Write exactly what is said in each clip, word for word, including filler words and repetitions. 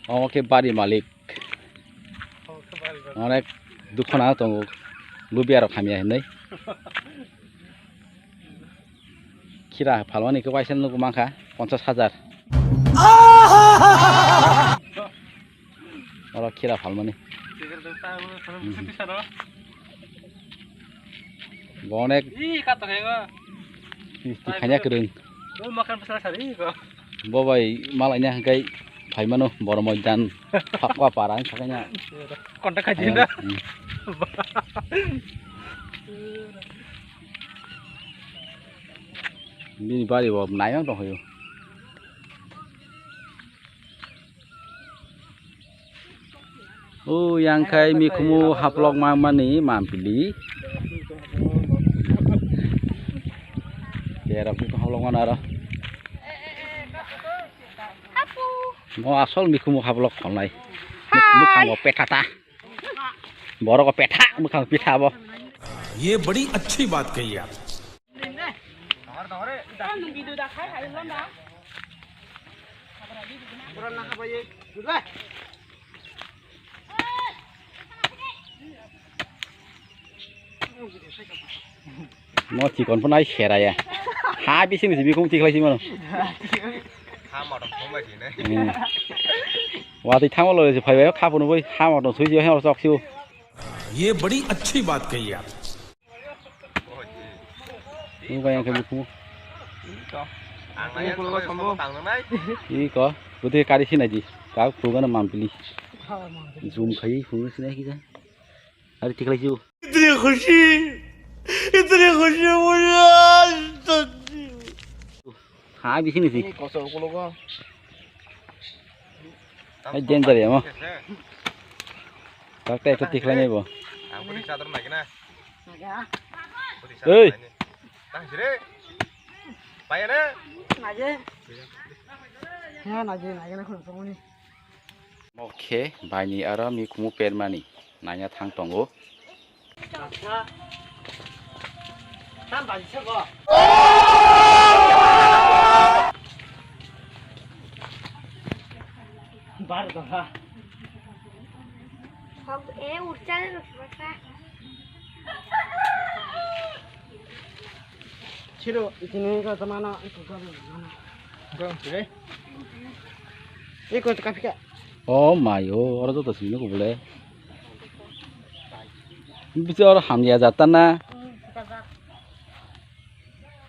Omo khe bari malik. Onek dukho nang tongo. Lubiya rok hamya hinwi. Khira phalmani khe waisa nugo mankha ponchas hajar. Oro khira phalmani. Bo onek. Ih, katok ego. Misti khanya kwrwng. Bo makan besar sari ego. Bo bai malaina hwnkhe phaimano borok moidan. Phakwa para wngkha kanya. Kontak khaji na. Hmm. Bini bari bo naiyang tongkhayo. O yang khai mikhumu haplok mangmani mampili. Kerok mikhumu haplok mano aro. Mo asol mikhumu haplok kholnai. Muk-, mukhango petha ta. Borok o petha, mukhang pitha bo. ये बड़ी अच्छी बात कही आप। No chikon phano ai seraya. Ha bising bising bikung tikhlai simo. Ha motom phone bai sini. Hmm. Watwi thangma loi se phaibai kha phunu bai ha motom sui je hor chok siu. ये बड़ी अच्छी बात कही आप। Nung bai ang khe bikung. Ang nai ang sampai sampai tang nai. Iko, budi kari sinai di. Kau phugana mampili. Zoom khai phunu sinai kisa. Ari tikhlai siu. इतनी खुशी, इतनी खुशी मुझे आज तक नहीं हुई। Ha, bisi ni si. Ini kosong ulo ko. Hai, danger ya mo. Tak tak itu tikhlai ni bo. Ang puri sadar lagi na. Puri sadar lagi. Tang sire. Paya na. Naje. Ya naje naje na khun songoni. Omo khe baini aro mikhumu permani naina thang tongo. Bar dongha. Hok, e, urchar rukmasa. Chiro, itini ka tamana, iko ka mana. Gong chire. Iko ka pika. Oh my, oh, oro joto sini ko bole. Bisa oro hamya jatana.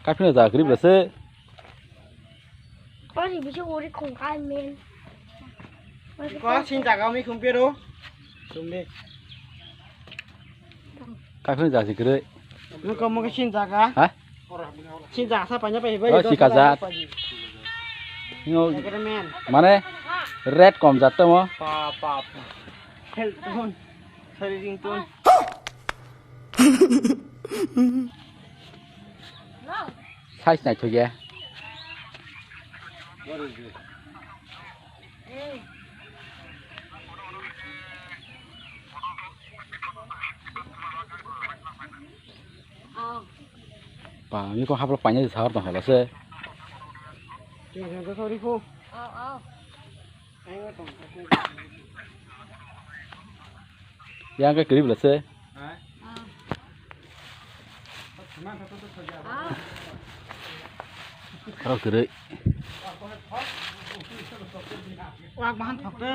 Kapino ja grip rase. Kori bisa ori khong kai men. Ko sin jaga mi khum pero. Sumbe. Kapino ja si kre. Muka muka sin jaga. Ha? Sin jaga sa panya pa hibai. Oh, si kajat. Mane red kom jat mo. Pa pa. Hel ton. Sari ring ton. Size naithok ya. Ba, mi ko haplo paina di sahar tong hala se. Yang ke kerip lah se. Karo kere. Wak bahan thokte.